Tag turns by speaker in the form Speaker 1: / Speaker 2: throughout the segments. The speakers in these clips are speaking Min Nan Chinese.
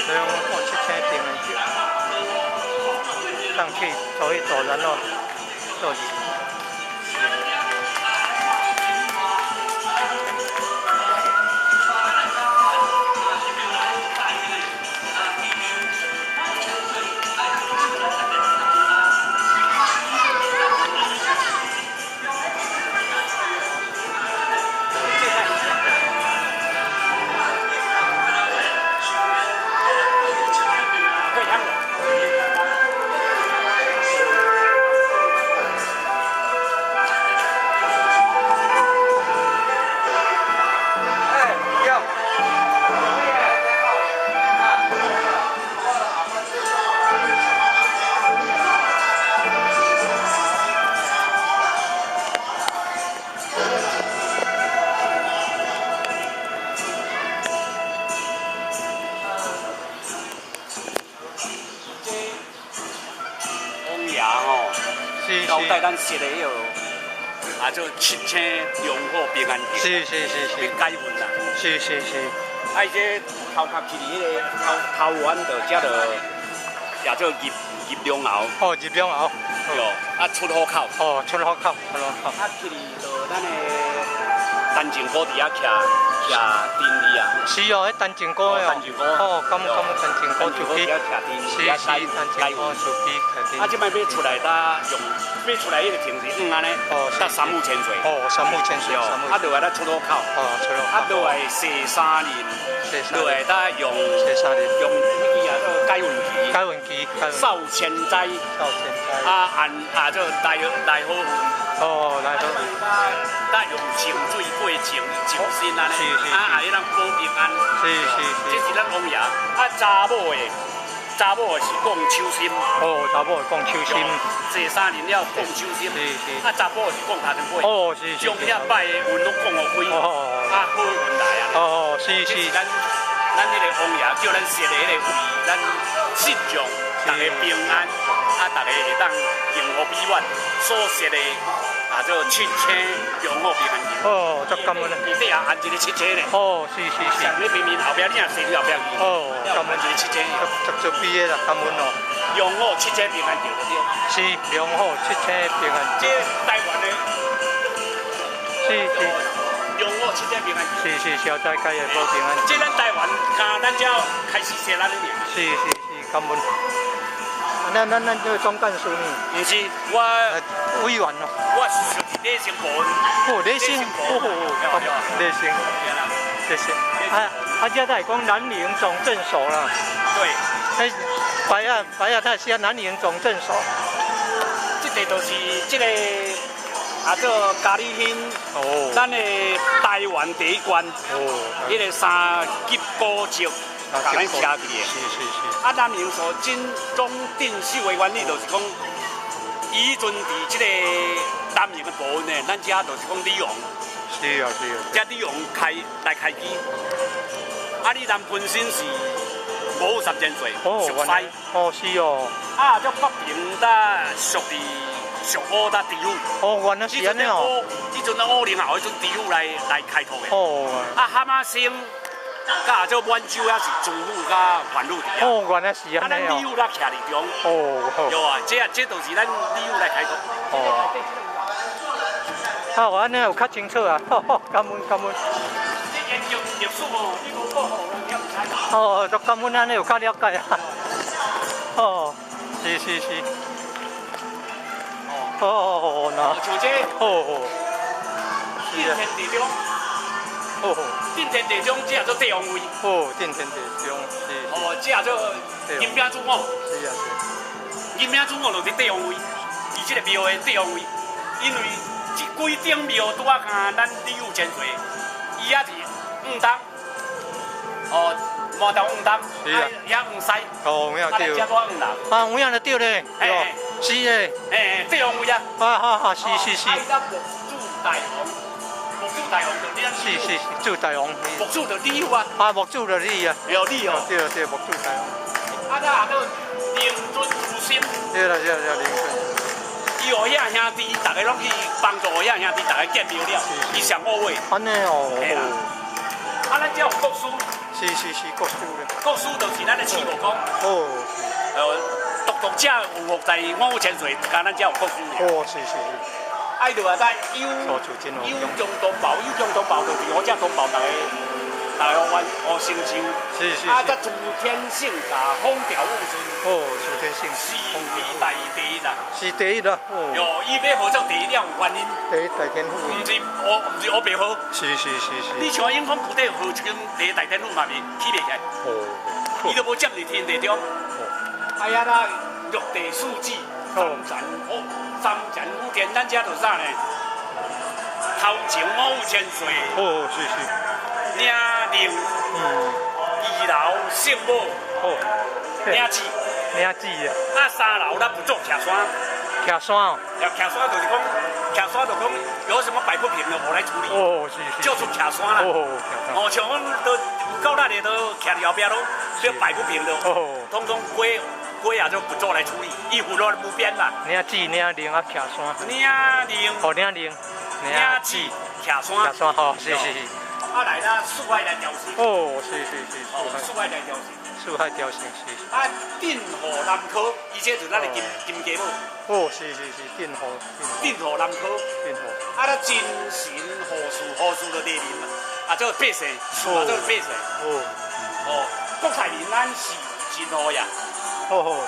Speaker 1: 龍虎七星平安橋，上去走一走，然後坐。
Speaker 2: 王爺吼，交代咱設的彼個啊，做七星龍虎平安橋，欲改運啦。啊，伊這頭殼去佇彼个頭頭灣就遮就也做入入龍喉。
Speaker 1: 哦，入龍喉。
Speaker 2: 對，啊出虎口。
Speaker 1: 哦，出虎口，出虎口。
Speaker 2: 啊，去佇就咱的陳靖姑佇遐徛徛陣字啊。
Speaker 1: 是哦，彼陳靖姑哦。
Speaker 2: 陳靖姑。
Speaker 1: 哦，敢敢陳靖姑就去。是是，陳靖姑就去。
Speaker 2: 啊，這擺欲出來搭用，欲出來彼个亭是向按呢，搭三五千歲。
Speaker 1: 哦，三五千歲。
Speaker 2: 啊，落來咱出虎口。
Speaker 1: 哦，出虎口。
Speaker 2: 啊，落來踅三林。落來搭用。
Speaker 1: 踅三林。
Speaker 2: 用彼个啊做解運旗。
Speaker 1: 解運旗。
Speaker 2: 掃千災。
Speaker 1: 掃千災。
Speaker 2: 啊，按啊做來來好運。
Speaker 1: 哦，來好運。
Speaker 2: 搭用清水過淨淨身按呢，啊，會當保平安。這是咱王爺。啊，查某的，查某的是講手心。
Speaker 1: 哦，查某的講手心。
Speaker 2: 坐三年了講手心。啊，查甫是講尻川尾。將遐拜的運攏講予開。啊，好運來啊。這是咱咱彼个王爺叫咱設的彼个為咱信眾，逐家平安，啊，逐家會當幸福美滿所設的。啊，做七星龍虎平安橋。
Speaker 1: 哦，足感恩啊！
Speaker 2: 伊底下安一个七星咧。
Speaker 1: 哦，是。
Speaker 2: 你明明後壁你若踅你後壁去。
Speaker 1: 哦，感恩
Speaker 2: 一个七星。
Speaker 1: 足足美的啦，感恩哦。
Speaker 2: 龍虎七星平安橋對。
Speaker 1: 是，龍虎七星平安橋。
Speaker 2: 這台灣的。龍虎七星平安橋。
Speaker 1: 是是，消災解厄保平安。
Speaker 2: 這咱台灣，敢咱才開始設咱的名。
Speaker 1: 是是是，感恩。咱咱咱這個總幹事呢？
Speaker 2: 毋是，我
Speaker 1: 委員哦。
Speaker 2: 我是屬於禮生部。
Speaker 1: 哦，禮生，哦，禮生，謝謝。啊啊，這在講南寧總鎮守啦。
Speaker 2: 對。
Speaker 1: 哎，白亞白亞，他是南寧總鎮守。
Speaker 2: 這個就是這個啊，做嘉里興，咱的台灣第一關，彼个三級古蹟。共咱徛起的。啊，南寧所真總鎮守的原理就是講，伊彼陣佇這個南寧的部分呢，咱遮就是講李王。遮李王開來開基。啊，你南本身是五虎三千歲，屬西。啊，這北平搭屬佇屬烏搭知府。
Speaker 1: 哦，原來是按呢哦。
Speaker 2: 彼陣啊，武陵後彼陣知府來來開拓的。啊，蛤蟆星。佮做滿洲也是知府佮縣府佇遐。
Speaker 1: 哦，原來是按呢哦。
Speaker 2: 啊，咱李府咧徛佇中。對啊，這這就是咱李府來開拓。
Speaker 1: 哦。啊，我按呢有較清楚啊，感恩感恩。
Speaker 2: 這研究歷史哦，你無講予人也毋知。
Speaker 1: 哦，足感恩按呢有較了解啊。哦，是是是。哦，那。
Speaker 2: 像這。頂天地中。頂天地中，這做帝王位。
Speaker 1: 哦，頂天地中是。
Speaker 2: 哦，這做金餅主母。金餅主母就是帝王位，伊這個廟的帝王位，因為這幾頂廟拄仔共咱李府千歲，伊也是向東，哦，饃頭向東，啊，遐向西。
Speaker 1: 哦，有影對。
Speaker 2: 啊，咱這向南。
Speaker 1: 啊，有影就對咧。是的。
Speaker 2: 嘿，帝王位啊。
Speaker 1: 啊啊啊！是是是。
Speaker 2: 啊，伊木主大王。木主大王就你
Speaker 1: 是是是，主大王。
Speaker 2: 木主就你啊。
Speaker 1: 啊，木主就你啊。
Speaker 2: 對，你哦。
Speaker 1: 對對，木主大王。
Speaker 2: 啊，咱做靈尊慈心。
Speaker 1: 對啦對啦，靈尊。
Speaker 2: 伊予遐兄弟，逐个攏去幫助遐兄弟，逐个建廟了，伊上好位。
Speaker 1: 按呢哦。
Speaker 2: 啊，咱這有國師。
Speaker 1: 是是是，國師咧。
Speaker 2: 國師就是咱的刺無公。獨獨這有福在五千歲，敢咱這有國師。
Speaker 1: 哦，是是是。
Speaker 2: 愛就話在有有強同胞，有強同胞就是我這同胞逐个，逐个完哦成就。
Speaker 1: 是是。
Speaker 2: 啊，這諸天聖駕風調雨順。
Speaker 1: 哦，諸天聖。
Speaker 2: 是大第一啦。
Speaker 1: 是第一啦。哦。
Speaker 2: 喲，伊欲號做第一了有原因。
Speaker 1: 第一大天府。
Speaker 2: 毋是烏，毋是烏白號。
Speaker 1: 是是是是。
Speaker 2: 你像永豐舊底號一間第一大天府嘛，袂起袂起來。哦。伊都無佔佇天地中。哦。哎呀啦，玉帝四子，三神虎，三神五天，咱這就啥呢？頭前五千歲。
Speaker 1: 哦，是是。
Speaker 2: 領靈。二樓聖母。
Speaker 1: 哦。
Speaker 2: 領旨。
Speaker 1: 領旨啊。
Speaker 2: 啊，三樓咱不做徛山。
Speaker 1: 徛山哦。
Speaker 2: 徛山就是講，徛山就講有什麼擺不平的，我來處理。
Speaker 1: 哦，是是。
Speaker 2: 就是徛山啦。
Speaker 1: 哦，
Speaker 2: 哦，像阮都有夠力的都徛佇後壁攏，這擺不平的，哦，統統歸歸啊，就不做來處理，伊福樂無邊啦。
Speaker 1: 領旨領靈啊，徛山。
Speaker 2: 領靈。
Speaker 1: 哦，領靈。
Speaker 2: 領旨徛山。
Speaker 1: 徛山吼，是是是。
Speaker 2: 啊，來啦，四海來調神。
Speaker 1: 哦，是是是。
Speaker 2: 四海來調神。
Speaker 1: 四海調神是。
Speaker 2: 啊，鎮護南柯，伊這就是咱的金金雞母。
Speaker 1: 哦，是是是，鎮護。
Speaker 2: 鎮護南柯。
Speaker 1: 鎮護。
Speaker 2: 啊，咱真神護士，護士就麗人嘛。啊，這個百姓，啊，這個百姓。
Speaker 1: 哦。
Speaker 2: 哦，國泰民安是真好呀。
Speaker 1: 哦哦，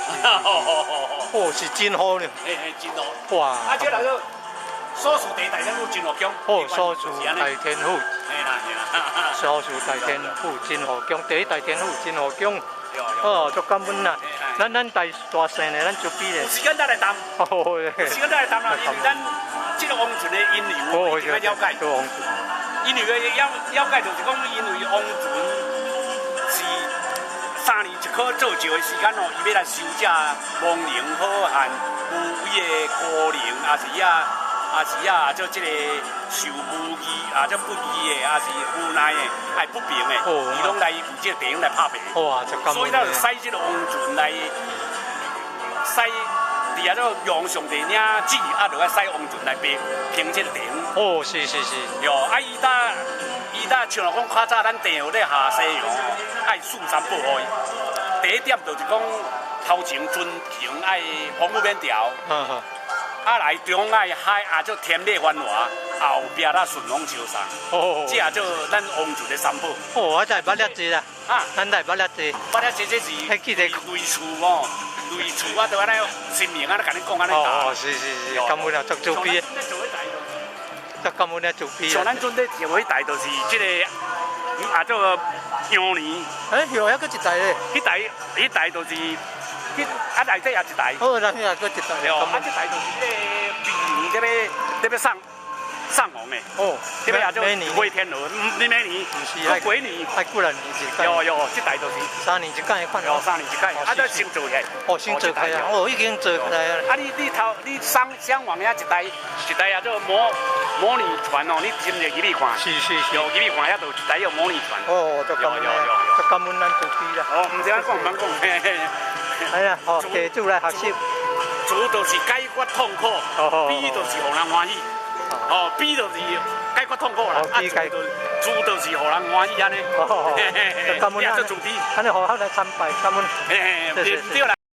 Speaker 1: 是。哦，是真好呢。
Speaker 2: 嘿嘿，真好。
Speaker 1: 哇。
Speaker 2: 啊，這來個所屬第一大天府真和宮。
Speaker 1: 哦，所屬大天府。
Speaker 2: 嘿啦嘿啦。
Speaker 1: 所屬大天府真和宮，第一大天府真和宮。哦，足感恩啦！咱咱大大姓咧，咱就比咧。
Speaker 2: 有時間再來談。有時間再來談啦，因為咱這個王船的因由，一定要了解。因為了了解就是講，因為王船是3年一科做醮的時間哦，伊欲來收這亡靈好漢無為的孤靈，抑是遐，抑是遐做這個受無義啊，這不義的，抑是無奈的，愛不平的，伊攏來為這個地方來拍拼。
Speaker 1: 哇，
Speaker 2: 所以咱就使這個王船來使，佇遐做讓上帝領旨，啊，就愛使王船來平平這個地方。
Speaker 1: 哦，是是是。
Speaker 2: 喲，啊，伊搭伊搭像講較早咱鄭和咧下西洋，愛四三保護伊。第一點就是講頭前船型愛風雨免調。啊來中愛海啊，做天馬繁華，後壁啦順風相送。
Speaker 1: 哦，
Speaker 2: 這做咱王船的三寶。
Speaker 1: 哦，我才捌了濟啦。
Speaker 2: 啊，
Speaker 1: 咱才捌了濟。
Speaker 2: 捌了濟這是類似哦，類似我都按呢神明按呢共你講按呢。
Speaker 1: 哦，是是是，感恩啊，足慈悲。足感恩啊，慈悲。
Speaker 2: 像咱陣咧做彼台就是這個啊做羊年。
Speaker 1: 欸，有遐閣一台咧。
Speaker 2: 彼台彼台就是。啊，內底也一台。
Speaker 1: 好，內底也閣一台。
Speaker 2: 對，啊，這台就是彼个明年這欲這欲送送王的。
Speaker 1: 哦，
Speaker 2: 這欲也做飛天鵝，毋是明年，
Speaker 1: 毋是
Speaker 2: 過年。
Speaker 1: 愛幾若年一屆。
Speaker 2: 有有，這台就是
Speaker 1: 3年一屆款。
Speaker 2: 哦，三年一屆。啊，這先做起來。
Speaker 1: 哦，先做起來。哦，已經做起來啊。
Speaker 2: 啊，你你頭你送雙王遐一台一台也做魔模擬船哦，你真入去看。
Speaker 1: 是是是。
Speaker 2: 有入去看遐就一台有模擬船。
Speaker 1: 哦，足感恩，足感恩咱慈悲啦。
Speaker 2: 哦，毋知按講毋按講。
Speaker 1: 哎呀，好，地主來學習。
Speaker 2: 慈就是解決痛苦，悲就是予人歡喜。哦，悲就是解決痛苦啦，啊，慈就是予人歡喜按呢。
Speaker 1: 哦，感恩
Speaker 2: 啊，做慈悲。
Speaker 1: 按呢好好來參拜，感恩。
Speaker 2: 嘿嘿，對啦。